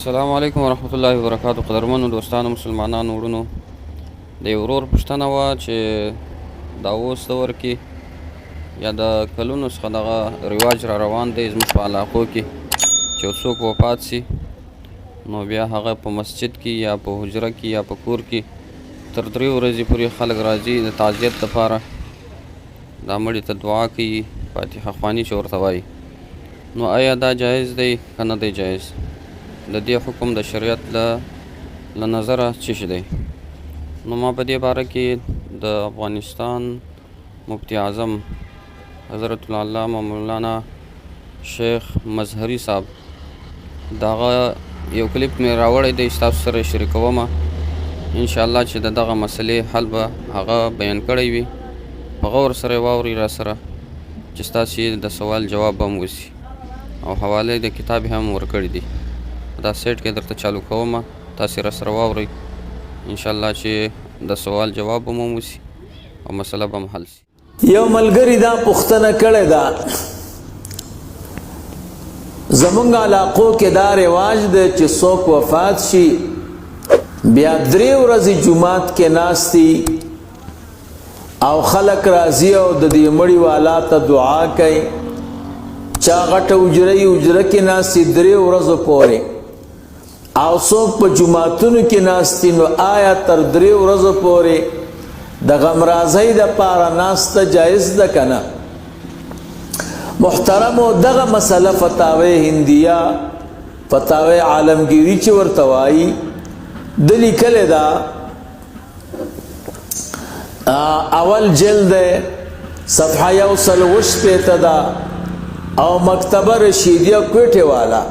السلام علیکم ورحمت الله وبرکاتو قدرمنو دوستانو مسلمانانو وړونو د یو ورور پوښتنه وه چې دا اوس دور کې یا د کلونو څخه دغه رواج را روان دی زموږ په علاقو کې چې یو څوک وفات سي نو بیا هغه په مسجد کې یا په حجره کې یا په کور کې تر درې ورځې پورې خلک راځي د تعزیت لپاره دا مړي ته دعا کوي، فاتحه خواني چې ورته وايي، نو ایا دا جایز دی که نه دی جایز؟ د دې حکم د شریعت له له نظره څه شي دی؟ نو ما په دې باره کې د افغانستان مفتي اعظم حضرت العلامه مولانا شیخ مظهري صاحب د هغه یو کلیپ مې راوړی دی، ستاسو سره یې شریکوم. ان شاء الله چې د دغه مسلې حل به هغه بیان کړی وي. په غور سره یې واورئ را سره چې ستاسو د سوال جواب به هم وسي او حواله د کتاب هم ورکړي دي. دا سیټ کې درته چالو کوم، تاسو را سره واورئ، ان شاء الله چې د سوال جواب به هم وسي او مسله به هم حل سي. یو ملګری دا پوښتنه کړې ده، زمونږ علاقو کې دا رواج دی چې څوک وفات شي بیا درې ورځې جومات کې ناستي او خلک راځي او د دې مړي والا ته دعا کوي. چا غټه حجره یې، حجره کې ناستي درې ورځو پورې، او څوک په جوماتونو کې ناست دي. نو آیا تر درې ورځو پورې د غمرازۍ د پاره ناسته جایز ده که نه؟ محترمو، دغه مسله فتاوی هندیه، فتاوی عالمگیری چې ورته وایي، د لیکلې ده. اول جلد ده، صفحه 160 ده، او مکتبه رشیدیه کوټه والا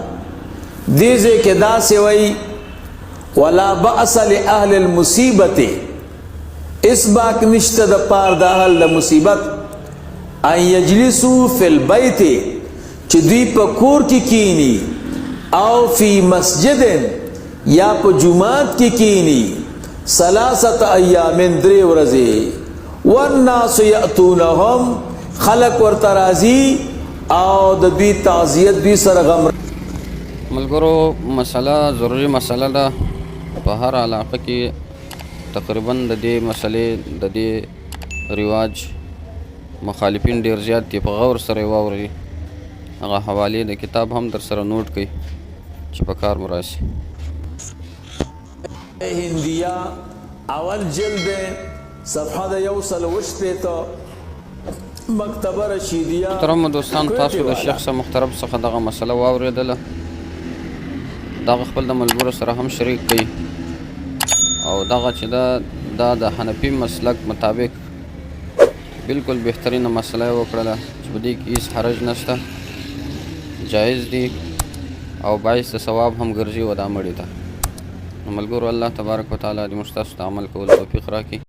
دې ځای کې داسې وایي: ولا بأس لأهل المصیبت، اس باک نشته د پار د اهل د مصیبت، ان یجلسو فی البیت، چې دوی په کور کې کینی، او فی مسجد، یا په جومات کې کینی، ثلاثه ایام، درې ورځې، والناس یاتونهم، خلق ورته راځي او د دوی تعزیت، دوی سره غم. ملګرو، مسله ضروري مسله ده. په هر علاقه کې تقریبا د دې مسلې، د دې رواج مخالفین ډیر زیات دي. په غور سره یې واورئ، هغه حوالې د کتاب هم در سره نوټ کړئ چې په کار مو راسي. هندیه، اول جلد ده، صفحه د 160، مکتبه رشیدیه محترم دوستان، کوټې تاسو د والا. شیخ صاحب محترم څخه دغه مسله واورېدله. دغه خپل د ملګرو سره هم شریک کړئ، او دغه چې دا دا د حنفي مسلک مطابق بالکل بهترینه مسله یې وکړله چې په دې کې هیڅ حرج نشته، جایز دی او باعث د ثواب هم ګرځي و دا مړي ته. نو ملګرو، الله تبارک وتعالی دې موږ تاسو ته عمل کولو توفیق راکړي.